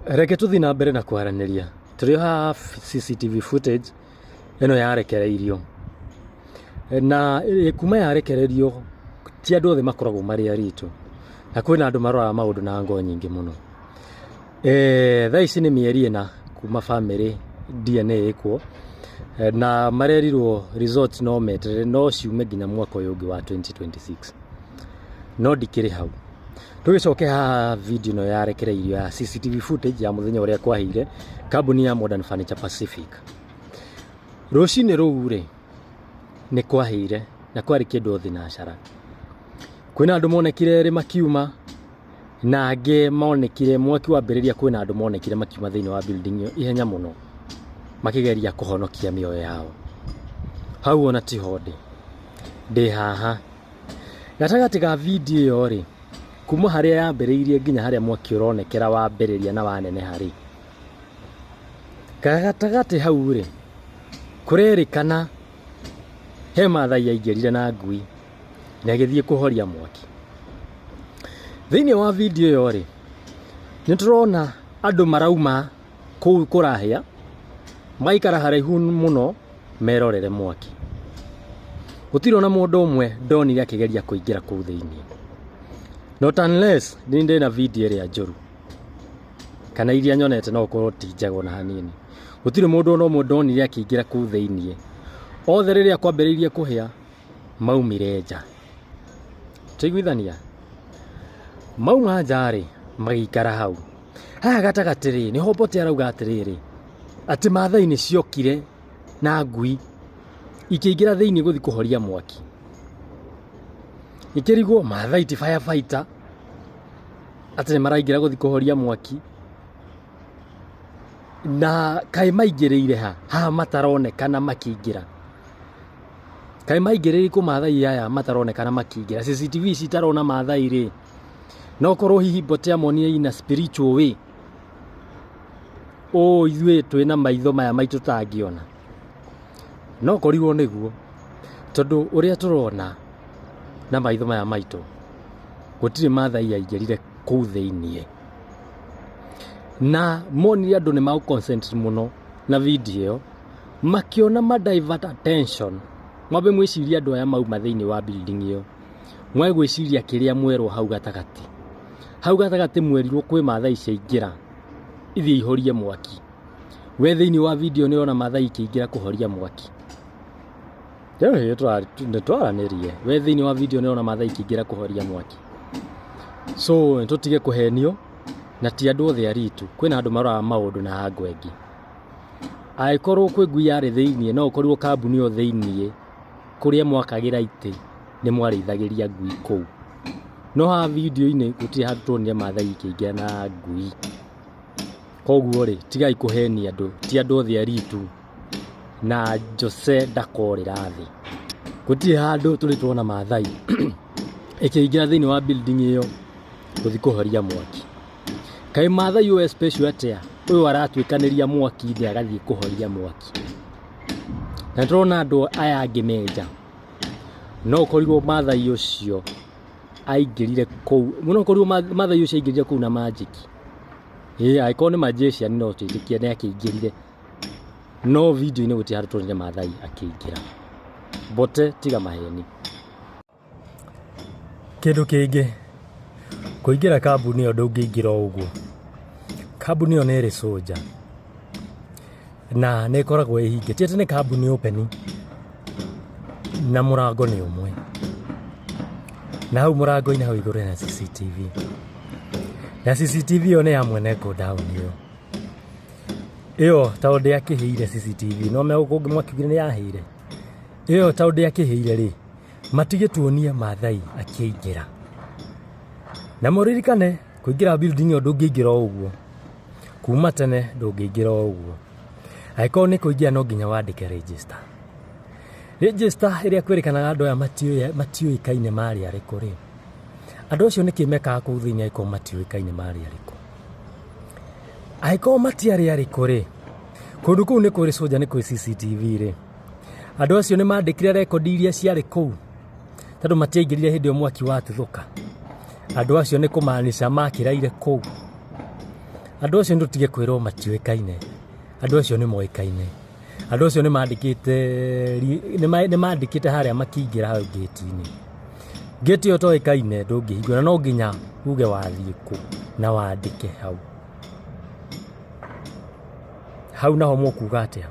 Reke tũthiĩ na mbere na kwaranĩria. Tũrĩ o haha CCTV footage ĩno yarekereirio. Na kuma yarekererio ti andũ othe makoragwo marĩ aritũ. Na kwĩna andũ maroraga maũndũ na ngo nyingĩ mũno. Thaa ici nĩ mĩeri ĩna kuma bamĩrĩ DNA ĩkwo na marerirwo results no meterere no ciume nginya mwaka ũyũ ũngĩ wa 2026. No ndikĩrĩ hau. Tũgĩcoke haha video ĩno yarekereirio ya CCTV footage ya mũthenya ũrĩa kwahĩire kambuni ya Modern Furniture Pacific. Rũcinĩ rũu rĩ, nĩ kwahĩire na kwarĩ kĩndũ thinacara. Kwĩna andũ monekire erĩ makiuma na angĩ monekire mwaki wambĩrĩria kwĩna andũ monekire makiuma thĩinĩ wa building ĩyo ihenya mũno makĩgeria kũhonokia mĩoyo yao. Hau ona tiho ndĩ, ndĩ haha. Gatagatĩ ga video ĩyo rĩ, kuma harĩa yambĩrĩirie nginya harĩa mwaki ũronekera wambĩrĩria na waneneha rĩ, gatagatĩ hau rĩ, kũrerĩkana he Maathai aingĩrire na ngui na agĩthiĩ kũhoria mwaki. Thĩinĩ wa video ĩyo rĩ, nĩ tũrona andũ marauma kũu kũrahĩa, magaikara haraihu mũno merorere mwaki. Gũtirĩ ona mũndũ ũmwe ndonire akĩgeria kũingĩra kũu thĩinĩ. Not unless niĩ ndĩna video ĩrĩa njũru kana iria nyonete no ũkorwo ti njega ona hanini. Gũtirĩ mũndũ ona ũmwe ndonire akĩingĩra kũu thĩinĩ. Othe rĩrĩa kwambĩrĩirie kũhĩa maumire nja. Twaiguithania? Mauma nja rĩ, magĩikara hau. Haha gatagatĩ rĩ, nĩho Mbote arauga atĩrĩrĩ, atĩ Maathai nĩ ciokire na ngui ikĩingĩra thĩinĩ gũthiĩ kũhoria mwaki. Ikĩrigwo Maathai ti fire fighter, atĩ nĩ maraingĩra gũthiĩ kũhoria mwaki. Na kaĩ maingĩrĩire ha? Haha mataronekana makĩingĩra. Kaĩ maingĩrĩire kũ Maathai aya mataronekana makĩingĩra? CCTV citarona Maathai rĩ, no korwo hihi Mbote amonire in a spiritual way. Ũũ ithuĩ twĩna maitho maya maitũ tũtangĩona. No korirwo nĩguo, tondũ ũrĩa tũrona na maitho maya maitũ, gũtirĩ Maathai aingĩrire kũu thĩiniĩ. Na monire andũ nĩ magũ concentrate mũno na video ĩyo, makĩona ma divert attention, mwambe mwĩcirie andũ aya mauma thĩiniĩ wa building ĩyo, mwage gwĩciria kĩrĩa mwerwo hau gatagatĩ. Hau gatagatĩ mwerirwo kwĩ Maathai ciaingĩra ithiĩ ihorie mwaki. We thĩiniĩ wa video nĩ ũrona Maathai ikĩingĩra kũhoria mwaki. Nĩ twaranĩrie. We thĩiniĩ wa video nĩ ũrona Maathai ikĩingĩra kũhoria mwaki. So nĩ tũtige kũhenio na ti andũ othe aritu. Kwĩna andũ maroraga maũndũ na angle ĩngĩ. Angĩkorwo kwĩ ngui yarĩ thĩiniĩ no ũkorirwo kambuni ĩyo thĩiniĩ kũrĩa mwakagĩra itĩ nĩ mwarĩithagĩria ngui kũu. No haha video-inĩ gũtirĩ handũ tuonire Maathai ikĩingĩra na ngui. Koguo rĩ, tigai kũhenia andũ, ti andũ othe aritu na Jose ndakorĩra thĩ. Gũtirĩ handũ tũrĩ tuona Maathai ĩkĩingĩra thĩinĩ wa building ĩyo gũthiĩ kũhoria mwaki. Kaĩ Maathai ũyũ e special atĩa? Ũyũ aratuĩkanĩria mwaki-inĩ agathiĩ kũhoria mwaki. Na nĩ tũrona andũ aya angĩ me nja. No ũkorirwo Maathai ũcio aingĩrire kũu, no ũkorirwo Maathai ũcio aingĩrire kũu na magic. Ĩĩ angĩkorwo nĩ magician no twĩtĩkie nĩ akĩingĩrire. No video-inĩ gũtirĩ handũ tuonire Maathai akĩingĩra. Mbote tiga maheni. Kĩndũ kĩngĩ, kũingĩra kambuni ĩyo ndũngĩingĩra o ũguo. Kambuni ĩyo nĩ ĩrĩ soldier na nĩ ĩkoragwo ĩhingĩte, ti atĩ nĩ kambuni open na mũrango nĩ ũmwe. Na hau mũrango-inĩ hau igũrũ hena CCTV, na CCTV ĩyo nĩ ya mwene godown ĩyo. Ĩyo tondũ ndĩakĩhĩire CCTV, no kũngĩ mwakiugire nĩ yahĩire. Ĩyo tondũ ndĩakĩhĩire rĩ, matigĩtuonie Maathai akĩingĩra. Na mũririkane kũingĩra building ĩyo ndũngĩingĩra o ũguo, kuma tene ndũngĩingĩra o ũguo. Angĩkorwo nĩ kũingĩra no nginya wandĩke register. Register ĩrĩa kwĩrĩkanaga andũ aya matiũĩkaine marĩ arĩkũ rĩ, andũ acio nĩkĩ mekaga kũu thĩinĩ angĩkorwo matiũĩkaine marĩ arĩkũ? Angĩkorwo matiarĩ arĩkũ rĩ, kũndũ kũu nĩ kũrĩ soldier nĩ kũrĩ CCTV rĩ, Andũ acio nĩ mandĩkire rekondi iria ciarĩ kũu tondũ matiaingĩrire hĩndĩ ĩyo mwaki watuthũka. Andũ acio nĩ kũmaanisha makĩraire kũu. Andũ acio nĩtũtige kwĩrwo matiũĩkaine. Andũ acio nĩ moĩkaine. Andũ acio nĩ mandĩkĩte nĩ mandĩkĩte harĩa makĩingĩra hau ngĩti-inĩ. Ngĩti ĩyo ĩtoĩkaine ndũngĩhingũra no nginya uge wathiĩ kũ na wandĩke hau. Hau naho mũkuga atĩa?